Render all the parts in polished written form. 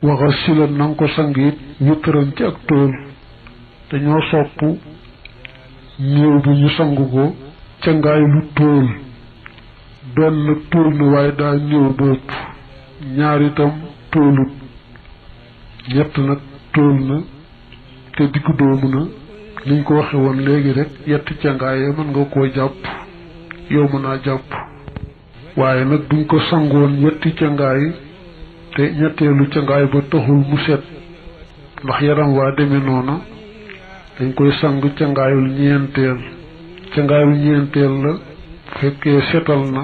waxa sila nanga ko sang it witran ci ak tool dañoo sopp néew bi ñu sang ko ca ngaay lu tool benn tool na waaye daa néew bopp ñaar itam toolut ñett nag tool na te diggu doomu na niñ ko waxe woon léegi rek yetti cangaaye mën nga koo jàpp yow mën naa jàpp waaye nag buñ ko sangoon yetti cangaay te ñetteelu cangaay ba taxul mu set ndax yaram waa demee noona dañ koy sang cangaayul ñeenteel cangaayul ñeenteel la fekkee setal na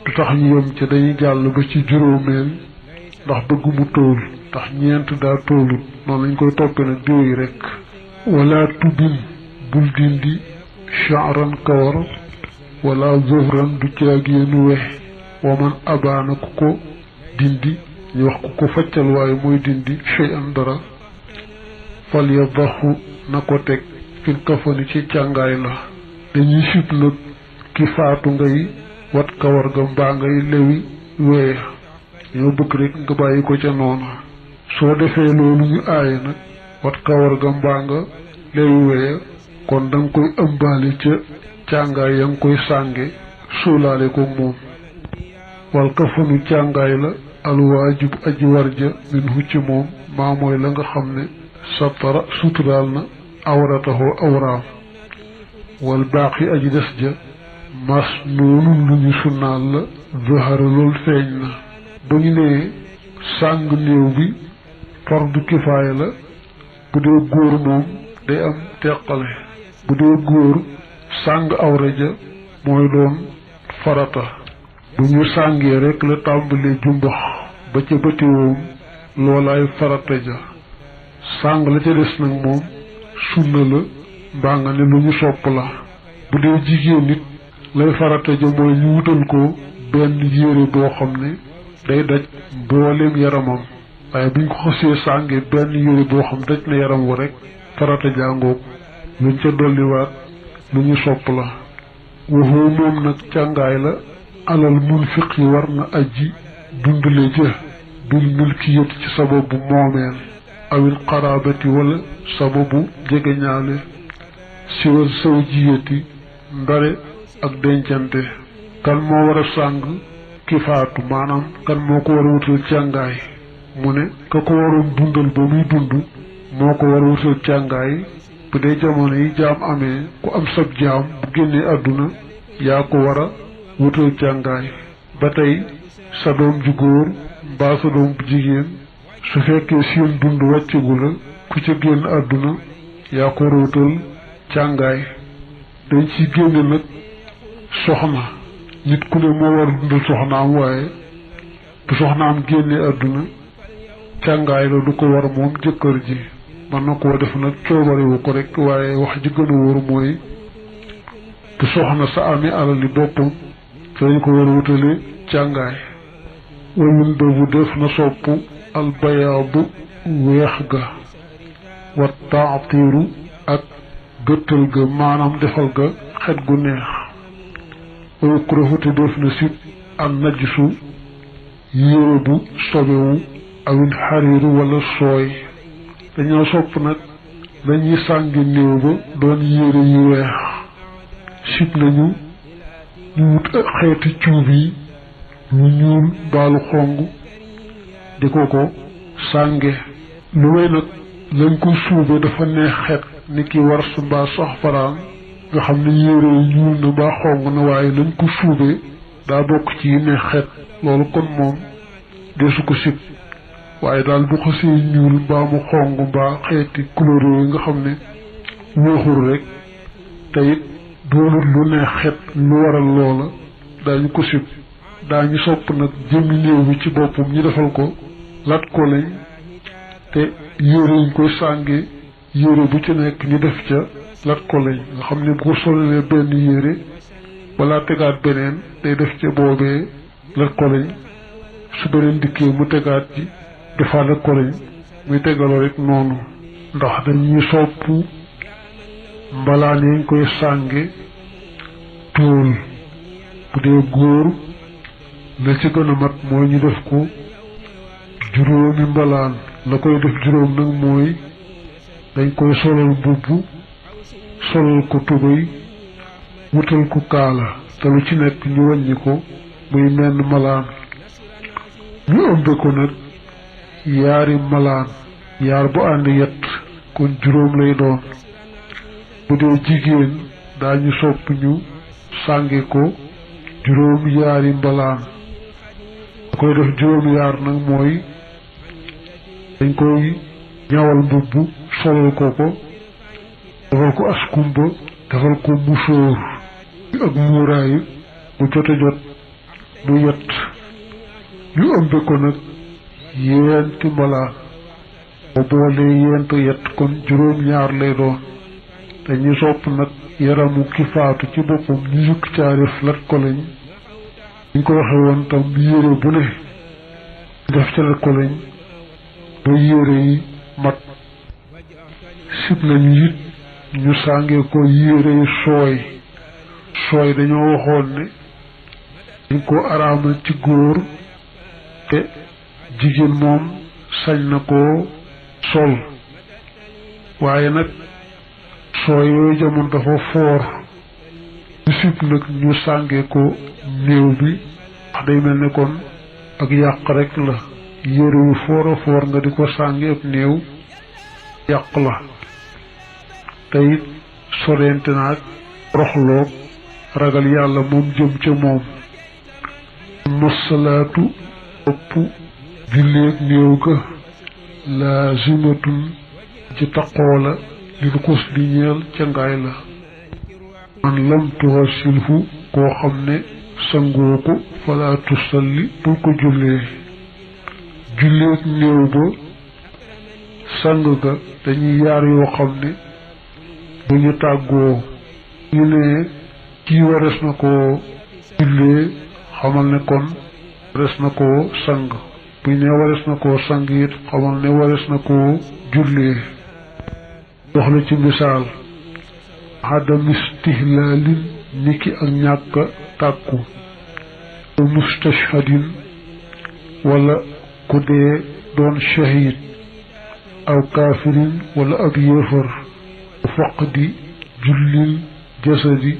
du tax ñu yem ca dañuy jàll ba ci juróomeel ndax bëgg mu tóol ndax ñeent daa tóolut noonu lañ koy toppee nag diwéy rek wala tuddin bul dindi sha'ran kawar wala zuhran du caagéenu wex waman abaana ku ko dindi ñu wax ku ko faccal waaye mooy dindi shay'an dara fal yadaxu na ko teg fil kafani ci càngaay la dañuy sib nag ki faatu ngay wat kawar ga mbaa ngay lewi weex ñoo bëgg rek nga bàyyi ko ca noona soo defee loolu ñu aaye nag wat kawar ga mbaa nga lewi weex kon danga koy ëmbaale ca càngaay ya nga koy sànge suulaale ko moom wal kafanu càngaay la alwaajib aji warja min hu ci moom maa mooy la nga xam ne satara suturaal na awrataxoo awraam wal baaqi aji des ja mas noonu lu ñu sunnaal la zahara lool feeñ na bu ñu nee sàng néew bi fardu kifaaya la bu dee góor moom day am teqale bu dee góor sàng awra ja mooy doon farata bu ñu sàngee rek la tàmbalee jumbax ba ca bëtiwoom loolaay farata ja sàng la ca des nag moom sunna la mbaa nga ne lu ñu sopp la bu dee jigéen nit lay farata ja mooy ñu wutal ko benn yére boo xam ne day daj mbooleem yaramam waaye buñ ko xasee sàngee benn yére boo xam daj na yaram wa rek farata jàngoog luñ ca dolliwaat lu ñu sopp la waxoo moom nag càngaay la alal munfiq yi war na aji dundale ja bil milkiyati ci sababu moomeel awil xaraabati wala sababu jegeñaale siwal sawjiyati ndare ak dencante kan moo war a sàng ki faatu maanaam kan moo ko war a wutal càngaay mu ne ka ko waroon dundal ba muy dund moo ko war a wutal càngaay bu dee jamono yi jaam amee ku am sab jaam bu génnee àdduna yaa ko war a wutal càngaay ba tey sa doom ju góor mbaa sa doom bu jigéen su fekkee seen dund wàccigu la ku ca génn àdduna yaa ko war a wutal càngaay dañ ci génne nag soxna nit ku ne moo war a dundal soxnaam waaye bu soxnaam génnee àdduna càngaay la du ko war moom jëkkër ji mën na koo def nag coobarewu ko rek waaye wax ji gën a wóor mooy bu soxna sa amee alali boppam te dañ ko war a wutale càngaay wayun dëbu def na sopp albayaadu weex ga wa taatiru ak gëttal ga maanaam defal ga xet gu neex way kurafute def na sib an najsu yére bu sobewu awil xariiru wala sooy dañoo sopp nag dañuy sàngi néew ba doon yére yu weex sib nañu ñu wut xeeti cuub yi lu ñuul baalu xong di ko sànge lu may nag lañ ko suube dafa neex xet ni ki war su mbaa sax faraan nga xam ne yére yi ñuul na mbaa xong na waaye lañ ko suube daa bokk ci yi neex xet loolu kon moom deesu ko sib waaye daal bu xasee ñuul mbaa mu xong mbaa xeeti couleur yi nga xam ne weexul rek te it doonul lu neex xet lu waral loola daañu ko sib daañu sopp nag jëmmi néew bi ci boppam ñu defal ko lat ko lañ te yére yiñ koy sànge yére bu ci nekk ñu def ca lat ko lañ nga xam ne bu ko solalee benn yére wala tegaat beneen day def ca boobee lat ko lañ su beneen dikkee mu tegaat ji defaat lat ko lañ muy tegaloo rek noonu ndax dañuy sopp mbalaan yañ koy sànge tóol bu dee góor la ci gën a mat mooy ñu def ko juróomi mbalaan la koy def juróom nag mooy dañ koy solal mbubb solal ko tubéy wutal ko kaala te lu ci nekk ñu wàññi ko muy menn malaan ñu ëmbe ko nag yaari malaan yaar bu ànd yett kon juróom lay doon bu dee jigéen daañu sopp ñu sànge ko juróom yaari mbalaan da koy def juróom yaar nag mooy dañ koy ñawal mbubb solal ko defal ko askumba defal ko musóor ak muuraay bu jote jot mu yett ñu ëmbe ko nag yeenti mbalaan boo boolee yent yett kon juróom ñaar lay doon te ñu sopp nag yaramu ki faatu ci boppam ñu yukk caari lat ko lañ ñu ko waxe woon tam yére bu ne def ca lat ko lañ ba yére yi mat sib nañu it ñu sànge ko yére yi sooy dañoo waxoon ne dañ ko araamal ci góor te jigéen moom sañ na koo sol waaye nag sooy yooyu jamono dafa foor ñu sib nag ñu sànge ko néew bi wax day mel ne kon ak yàq rek la yére yu foora foor nga di ko sànge ab néew yàq la te it sorente naag roxloog ragal yàlla moom jëm ca moom masalaatu ëpp julleeg néew ga laazimatun ci taqoo la lil xus li ñeel ca ngaay la man lam tuxasilhu koo xam ne sangoo ko fala tusalli bul ko jullee julleeg néew ba sang ga dañuy yaar yoo xam ne bu ñu tàggoo ñu ne kii wares na koo jullee xamal ne kon wares na koo sang buñ ne wares na koo sang it xamal ne wares na koo jullee wax la ci misaal adam istihlaalin niki ak ñàkk tàkku wa mustashhadin wala ku dee doon shahid aw kaafirin wala ab yéefar faqdi jullil jasadi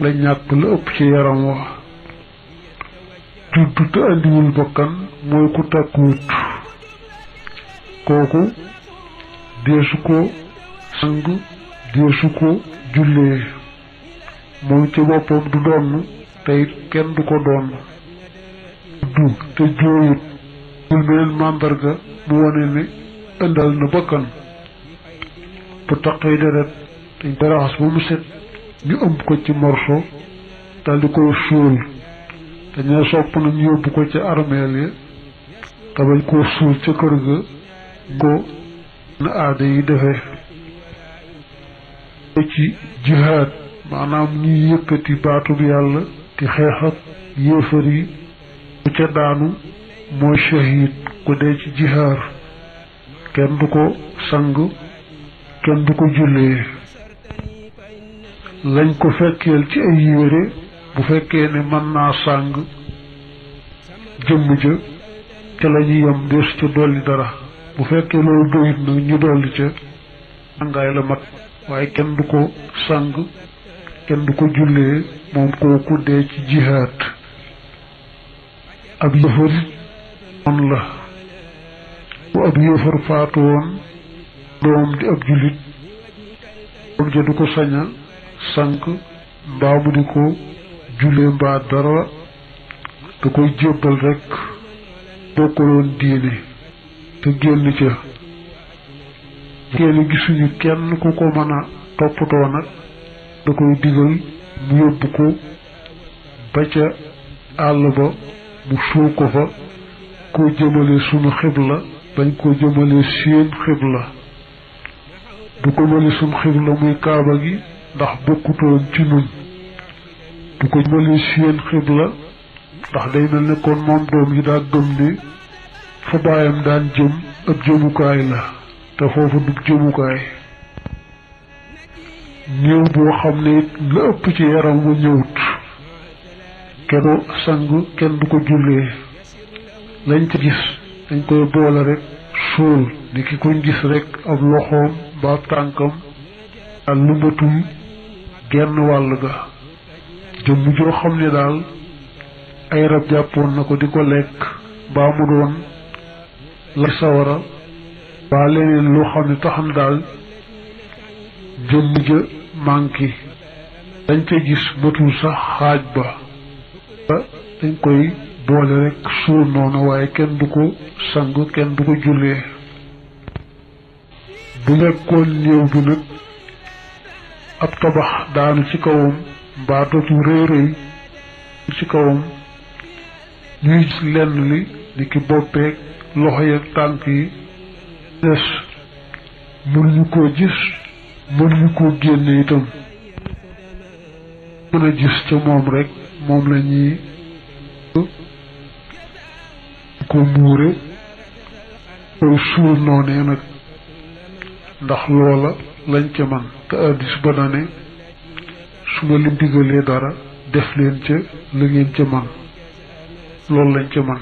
la ñàkk la ëpp ci yaram wa tudd te andiwul bakkan mooy ku tàkkuwut kooku deesu ko sang deesu ko jullee moom ci boppam du donn tey kenn du ko donn du te jooyut bul beneen màndarga mu wane ne ëndal na bakkan bu taqee deret dañ ko raxas ba mu set ñu ëmb ko ci morso dal di koy suul dañoo sopp nañ yóbbu ko ca armeel ya te bañ koo suul ca kër ga ko na aada yi defee ci jihaad maanaam ñuy yëkkati baatub yàlla di xeex ak yéefar yi bu ca daanu mooy shahid ku dee ci jihaar kenn du ko sang kenn du ko jullee lañ ko fekkeel ci ay yére bu fekkee ne mën naa sàng jëmm ja ca la ñuy yem des ca dolli dara bu fekkee loolu doyut nag ñu dolli ca sàngaay la mat waaye kenn du ko sang kenn du ko jullee moom kooku dee ci jihaad ab yëfar noonu la bu ab yëfar faatu woon doom di ab jullit doom ja du ko saña sank mbaa mu di ko jullee mbaa dara da koy jébbal rek bokkaloon diine te génn ca kenn gisuñu kenn ku ko mën a toppatoo nag da koy digal mu yóbbu ko ba ca àll ba mu suul ko fa koo jëmale sunu xibla bañ koo jëmale seen xibla du ko jëmale sunu xibla muy kaaba gi ndax bokkutoon ci nun du ko jëmale seen xibla ndax day mel ne kon moom doom yi daa gëm ne fa baayam daan jëm ab jëmukaay la te foofu du jëmukaay ñëw boo xam ne la ëpp ci yaram wa ñëwut kenn du sang kenn du ko jullee lañ ci gis dañ koy boole rek suul ni ki koñ gis rek ab loxoom ba ab tànkam ak lu matul genn wàll ga jëmm joo xam ne daal ay rab jàppoon na ko di ko lekk baa mu doon la sawara waa leneen loo xam ne taxam daal jëmm ja manqué dañ ca gis matul sax xaaj ba dañ koy boole rek suul noonu waaye kenn du ko sang kenn du ko jullee bu nekkoon néew bi nag ab tabax daanu ci kawam mbaa dootu rëy rëy ci kawam ñuy gis lenn li ni ki boppeek loxo yeeg tànk yi des mënuñu koo gis mënuñu koo génne itam mën a gis ca moom rek moom la ñuy ko muure koy suul noonee nag ndax loola lañ ca man te addis ba na ne su ma leen digalee dara def leen ca la ngeen ca man loolu lañ ca man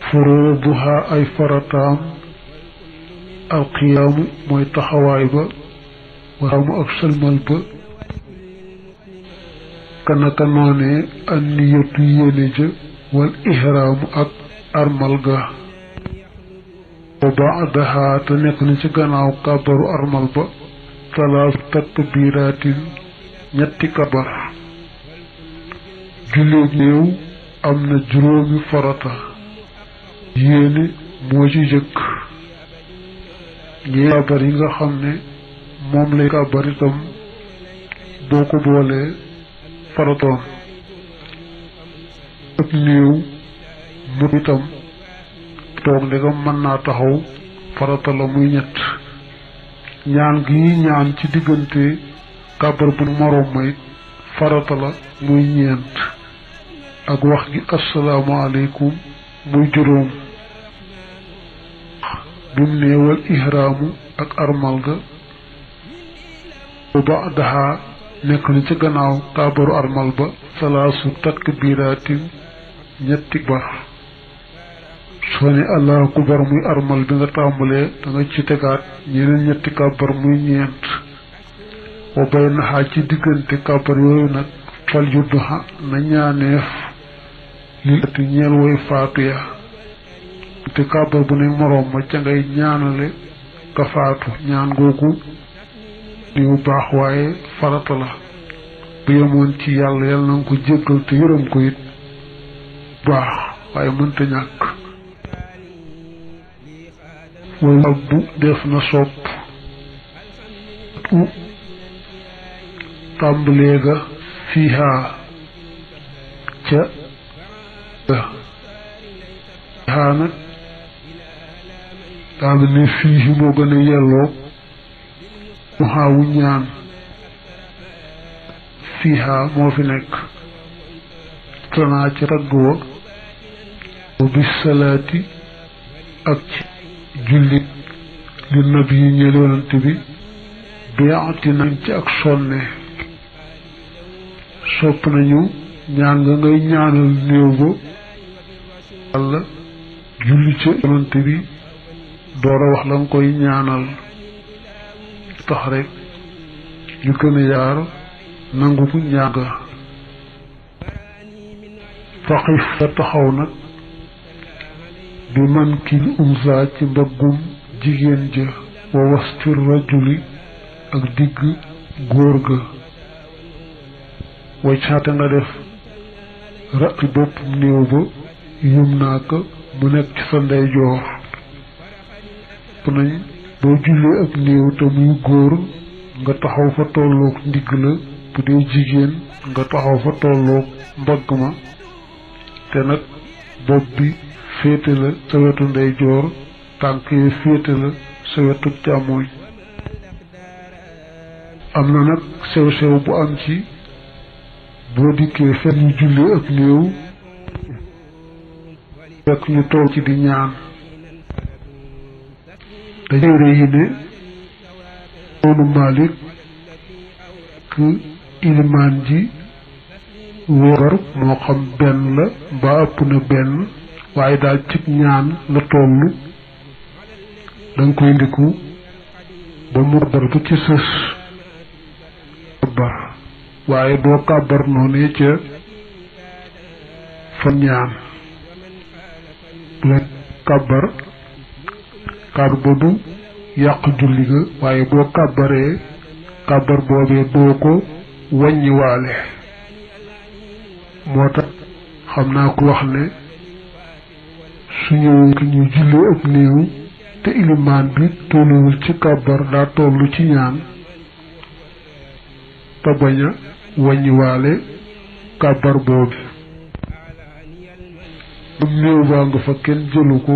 furuuduha ay farataam alqiyaamu mooy taxawaay ba waraamu ak sëlmal ba kanaka noonee an niyatu yéene ja wal ihraamu ak armal ga wa baadaha te nekk na ci gannaaw kàbbaru armal ba salaasu takbiraatin ñetti kabar julleeg néew am na juróomi farata yéene moo ci jëkk ñee kabar yi nga xam ne moom lay kabar itam boo ko boolee faratoon ak néew mu itam toog ndegam mën naa taxaw farata la muy ñett ñaan gi ñaan ci diggante kàbbar bu moroom ma it farata la muy ñeent ak wax gi asalaamaaleykum muy juróom bim neewal ihraamu ak armal ga bu baadaha nekk na ci gannaaw kàbbaru armal ba salaasu takbiraatin ñetti bar soo ne allahu akbar muy armal bi nga tàmbalee da nga ci tegaat ñeneen ñetti kàbbar muy ñeent wa baynaha ci diggante kàbbar yooyu nag fal yudduha na ñaaneef lil ati ñeel woy faatu ya te kàbbar bu ne moroom ma ca ngay ñaanale ka faatu ñaan googu niwu baax waaye farata la bu yemoon ci yàlla yàlla na nga ko jéggal te yërëm ko it baax waaye mënta ñàkk way abbu def na sopp u tàmbalee ga fiihaa ca fiihaa nag daal ne fii moo gën a yelloo mu xaawu ñaan fiihaa moo fi nekk tanaa ci ragg wa bis salaati ak ci jullit li nabi yi ñeel yonante bi beati nañ ci ak sonne sopp nañu ñaan nga ngay ñaanal néew ba walla julli ca yonante bi door a wax la nga koy ñaanal tax rek ñu gën a yaar nangu ko ñaan nga faqif fa taxaw nag bi man kil umsa ci mbaggum jigéen ja wa wastir rajuli ak digg góor ga way caate nga def raqi bopp néew ba yum naa ko mu nekk ci sa ndeyjoor nañ boo jullee ak néew te muy góor nga taxaw fa tolloog ndigg la bu dee jigéen nga taxaw fa tolloog mbagg ma te nag bopp bi féete la sa wetu ndeyjoor tànk yi féete la sa wetu càmmooñ am na nag sew-sew bu am ci boo dikkee fekk ñu jullee ak néew fekk ñu toog ci di ñaan dañu yi ne noonu Malik ku ilimaan ji wóor moo xam benn la ba ëpp na benn waaye daal ci ñaan la toll danga koy ndiku ba mu kàbbar ba ci sës kàbbar waaye doo kàbbar noonu ca fa ñaan la kàbbar kàddu ba du yàq julli ga waaye boo kàbbaree kàbbar boobee doo ko wàññiwaale moo tax xam naa ko wax ne su ñëwee ki ñu jullee ab néew te ilimaan bi tolluwul ci kàbbar daa tollu ci ñaan te bañ a wàññiwaale kàbbar boobu am néew baa nga fa kenn jëlu ko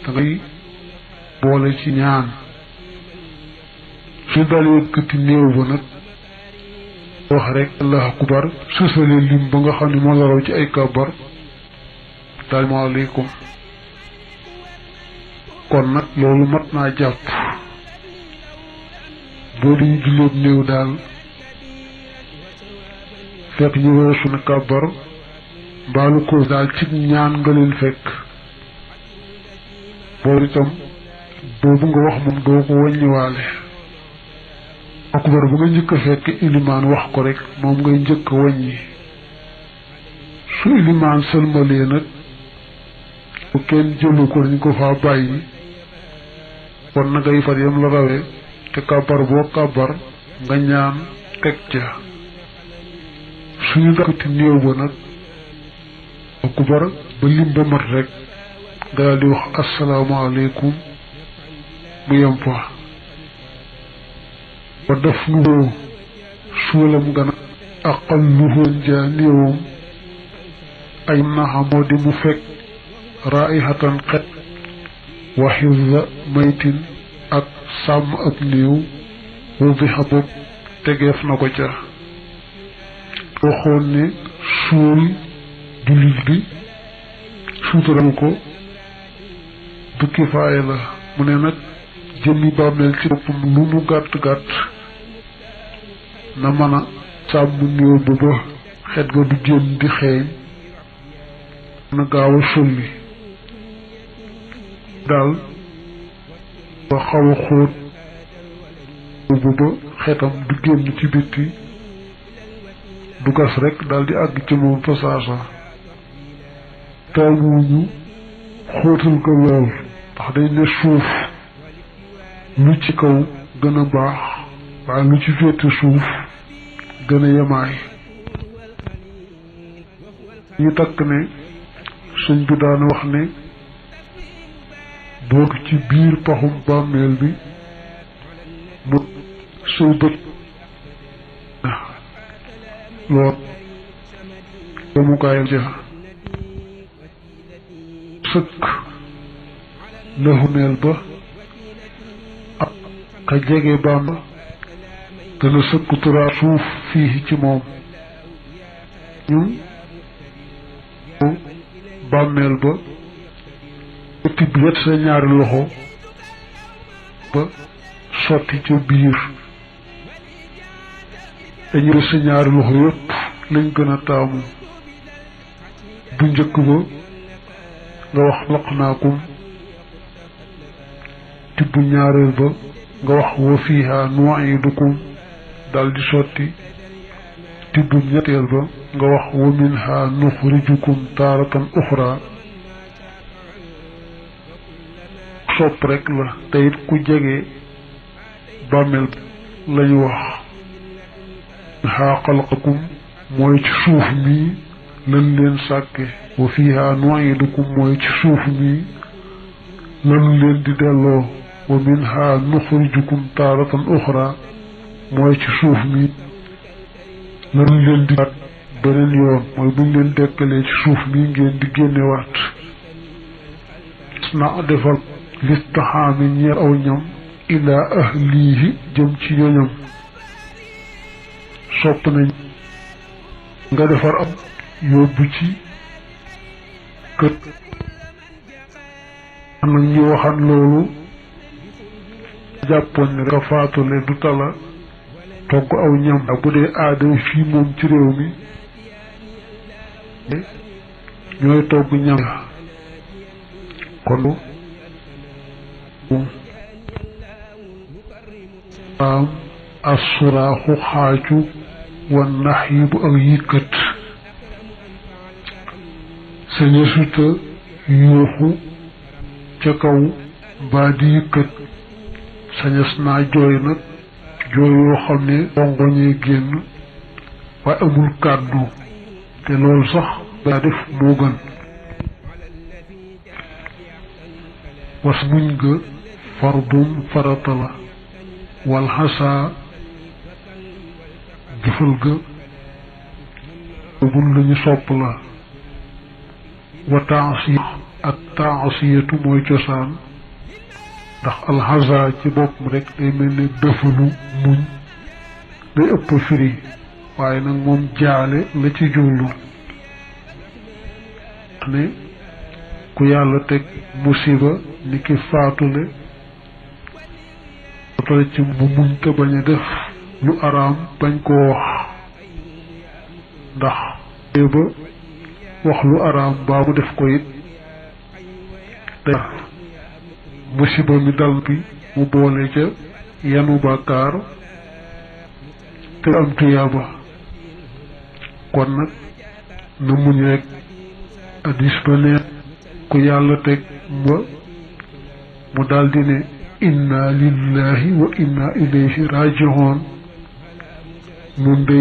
dangay boole ci ñaan su dalee yëkkati néew ba nag wax rek allahu akbar sësale lim ba nga xam ne moo la raw ci ay kàbbar salaamaaleykum kon nag loolu mat naa jàpp boo di julleeb néew daal fekk ñu weesu na kàbbar mbaalu ko daal ci ñaan nga leen fekk boobu itam boobu nga wax moom doo ko wàññiwaale akbar bu nga njëkk a fekk ilimaan wax ko rek moom ngay njëkk a wàññi su ilimaan sëlmalee nag bu kenn jëlu ko dañ ko faa bàyyi kon na ngay far yam la rawee te kàbbar boo kàbbar nga ñaan teg ca suñu dakkati néew ba nag akbar ba lim ba mat rek nga daal di wax asalaamaaleykum mu yem fa ba def nu suulam gana aqalluhu njaa néewam ay naxa moo di mu fekk raihatan xet wa xifza maytin ak sàmm ab néew wudixa bopp tegeef na ko ca waxoon ne suul jullit bi suutural ko du kifaaya la mu ne nag jëmmi bàmmeel ci boppam lu mu gàtt gàtt na mën a sàmm néew ba ba xet ga du génn di xeeñ na gaaw a sulli daal ba xaw a xóot bu ba xetam du génn ci bitti du gas rek daal di àgg ci moom fasaasa taamuñu xóotal ko lool ndax dañ ne suuf lu ci kaw gën a baax waaye lu ci féete suuf gën a yemaay ñu takk ne sëñ bi daan wax ne boog ci biir paxum bàmmeel bi mu say bët lool demukaay ja sëkk lëxumeel ba ak ka jege bàmba dana sëkk turaa suuf fii ci moom ñun bàmmeel ba tibb wet sa ñaari loxo ba sotti ca biir dañu def sa ñaari loxo yépp lañ gën a taamu bu njëkk ba nga wax laqnaakum tibb ñaareel ba nga wax wa fiiha nu'idukum dal di sotti tibb ñetteel ba nga wax wa minha nuxrijukum taaratan uxra sopp rek la te it ku jege bàmmeel lañu wax haa xalaqakum mooy ci suuf mi lan leen sàkke wa fiiha nu'idukum mooy ci suuf mi lanu leen di delloo wa minha nuxrijukum taaratan uxra mooy ci suuf mi lanu leen di waat beneen yoon mooy buñ leen dekkalee ci suuf mi ngeen di génnewaat na defal listaxaami ñeer aw ñam ilaa ahlihi jëm ci ñoñam sopp nañ nga defar am yóbbu ci kër am nag ñu waxan loolu jàppoon ne nga faatule du tala togg aw ñam bu dee aada fii moom ci réew mi ñooy togg ñam kon am assuraaxu xaaju wan naxiibu ak yëkkat saña suta yuuxu ca kaw mbaa di yëkkat sañas naa jooy nag jooy yoo xam ne rongoñee génn waaye amul kàddu te loolu sax daa def moo gën was muñ ga fardun farata la wal xasaa jëfal ga bun lañu sopp la wa taasiya ak taasiyatu mooy cosaan ndax alxasa ci boppam rek day mel ne dëfalu muñ day ëpp firi waaye nag moom jaale la ci jublu ne ku yàlla teg musiba ni ki faatule tole ci mu muñ te bañ a def lu araam bañ koo wax ndax ba wax lu araam baa mu def ko it day musiba mi dal bi mu boole ca yanu bàkkaar te am tuyaaba kon nag na muñ rek addis ba neen ku yàlla teg mu daldi ne inna lillahi wa inna ilayhi raji'un nun de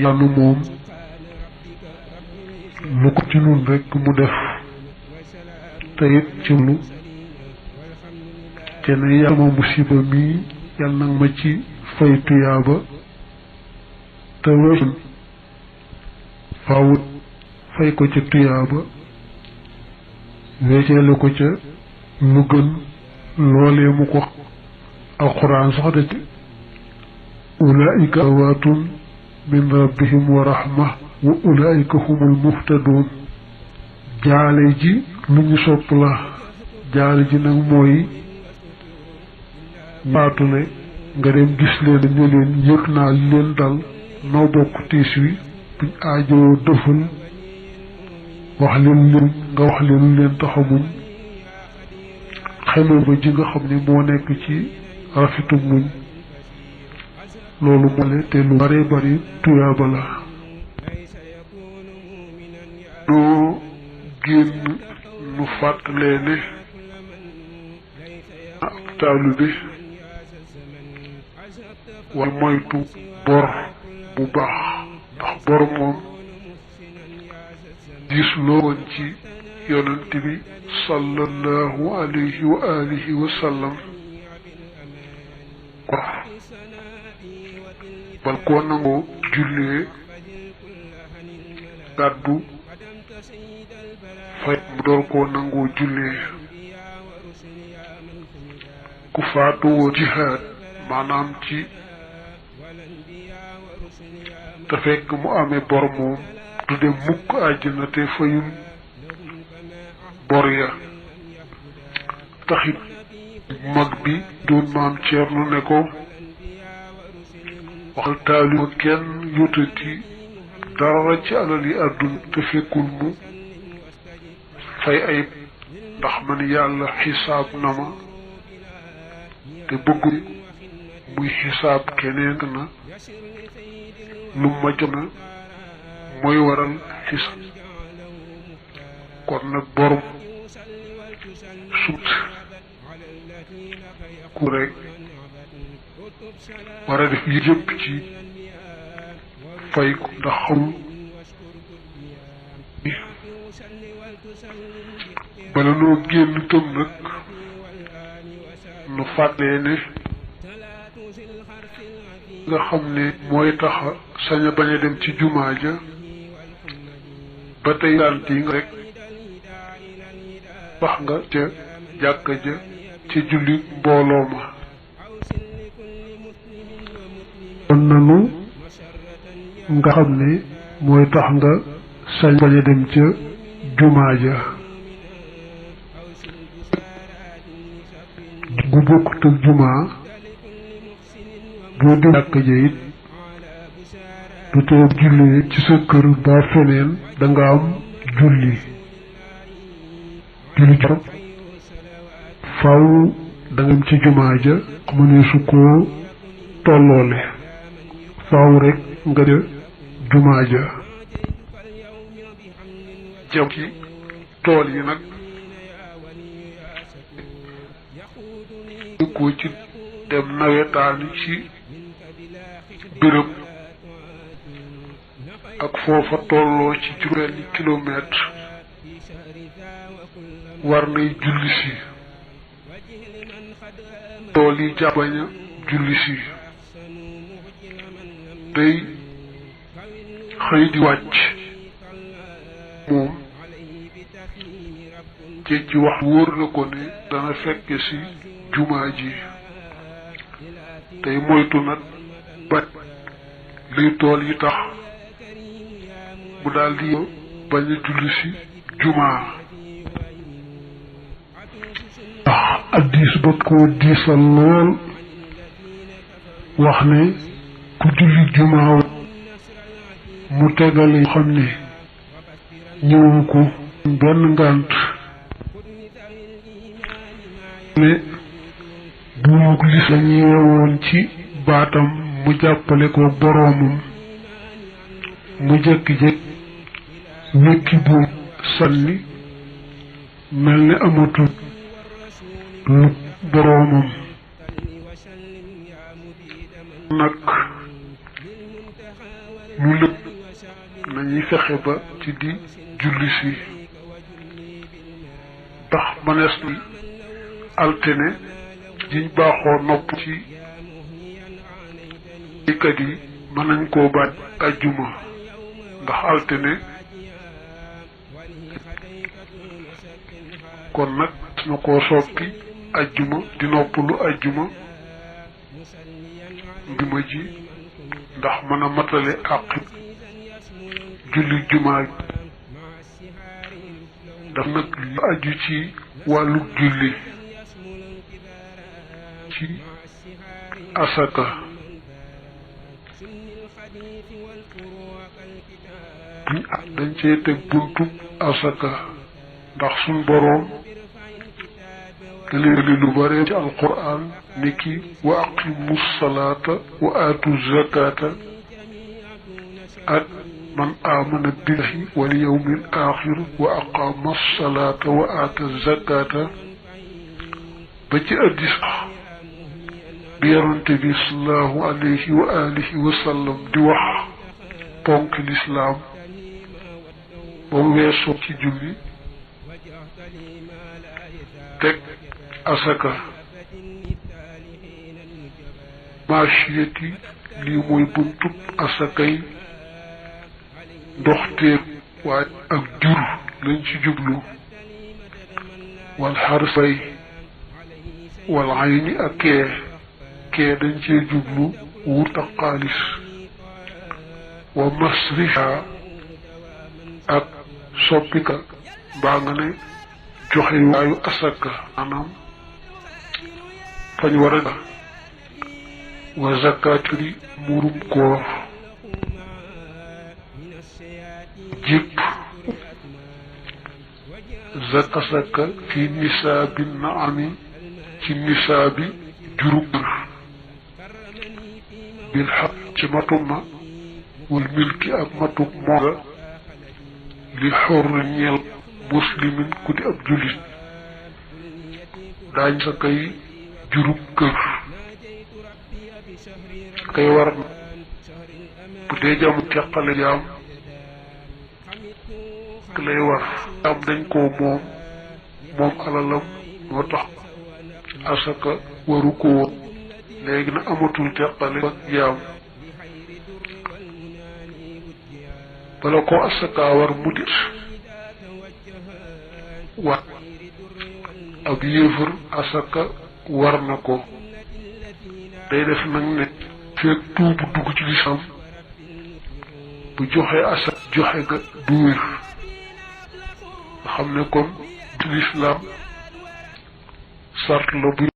yàlla moom lu ko ci nun rek mu def te it ci lu te ne yàlla ma musiba mii yàlla nag ma ci fay tuyaaba te loolu fawut fay ko ca tuyaaba wecceele ko ca lu gën loolee mu ko alquran sax de ulaika awaatun min rabbihim wa rahma wa ulaika humul muhtadun jaale ji lu ñu sopp la jaale ji nag mooy baatule nga dem gis leen ñu leen yëg naa li leen dal noo bokk tiis wi buñ aajowoo dëfal wax leen nga wax leen lu leen taxamuñ xeloo ba ji nga xam ne moo nekk ci rafetu muñ loolu mole te lu bare bari tuyaaba la doo génn nu fàttalee ne ak taalu bi wala moytu bor bu baax ndax bor moom diis loo woon ci yonent bi sallallahu alayhi wa alihi wa sallam bor bal koo nangoo jullee gàddu fay mu door koo nangoo jullee ku faatuwoo jihaad maanaam ci te fekk mu amee bor moom du dem mukk àjjana te fayul bor ya taxit mag bi doon maam Ceerno ne ko waxal taaliba kenn yóotati dara ci alal yi àdduna te fekkul mu fay ay ndax man yàlla xisaab na ma te bëggul muy xisaab keneen na lu ma jot na mooy waral xisaab kon nag borom sut ku rek war a def yëpp ci fay ko ndax xamul bala noo génn tëm nag nu fàttee ne nga xam ne mooy taxa sañ a bañ a dem ci jumaa ja ba tey gànt yi nga rek wax nga ca jàkka ja ci julli mbooloo ma kon nanu nga xam ne mooy tax nga sañ bañ a dem ca jumaa ja gu bokkut ak jumaa boo di jàkka ja it du tee jullee ci sa kër ba feneen danga am julli jot faaw danga am ci jumaa ja mënee su koo tolloole faaw rek nga de jumaa ja jëm ci tool yi nag ko ci dem nawetaani ci béréb ak foofa tolloo ci juróomi kilomètre war nay julli si tool yi jàbbaña julli si day xëy di wàcc moom ci wax wóor na ko ne dana fekke si jumaa ji tey moytu nag bañ liy tool yi tax mu daal di bañ a julli si jumaa ndax addis ba koo diisal lool wax ne ku julli jumaa mu tegale xam ne ñëwu ko benn ngànt ne buumug lis la ñeewoon ci baatam mu jàppale ko boroomam mu jékki-jékki wékki buum sànni mel ne amatul lu boroomam nag lu lépp nañuy fexe ba ci di julli si ndax mënees ni altine jiñ baaxoo nopp ci kat yi mën nañ koo baaj ajjuma ndax altine kon nag na koo soppi ajjuma di noppalu ajjuma njuma ji ndax mën a matale àq julli jumaa daf nag lu aju ci wàllu julli ci asaka dañ cee teg buntu asaka ndax suñ boroom da leen lu bare ci alquran niki wa aqimu salata wa atu zakata ak man amana billahi wal yawmil axir wa aqama salata wa ata zakata ba ci addis bi yonente bi sallallahu alayhi wa alihi wa sallam di wax ponk lislaam ba mu weesoo ci julli teg asaka maachiyati lii mooy buntub asakay ndoxteeg waaj ak jur lañ ci jublu wal xarsay wal ayni ak kee dañ cee jublu wut ak xaalis wa masriha ak soppika mbaa nga ne joxe waayu asaka maanaam fañ war a wa zakaturi murum koor jépp asaka fi nisaabi naami ci nisaabi jurub bil xaq ci matuma wal milki ak matuk mooga li xor ñeel muslimin ku di ab jullit daañ sa kay jurub kër kay war bu dee jamu teqale jaam lay war jaam dañ koo moom alalam moo tax asaka waru ko woon léegi na amatul teqale ak jaam bala ko asaka war mu dit wat ab yéefar asaka war na ko day def nag ne feeg tuubu dugg ci lislaam bu joxe asaka joxe ga du wér nga xam ne kon du lislaam sart la bu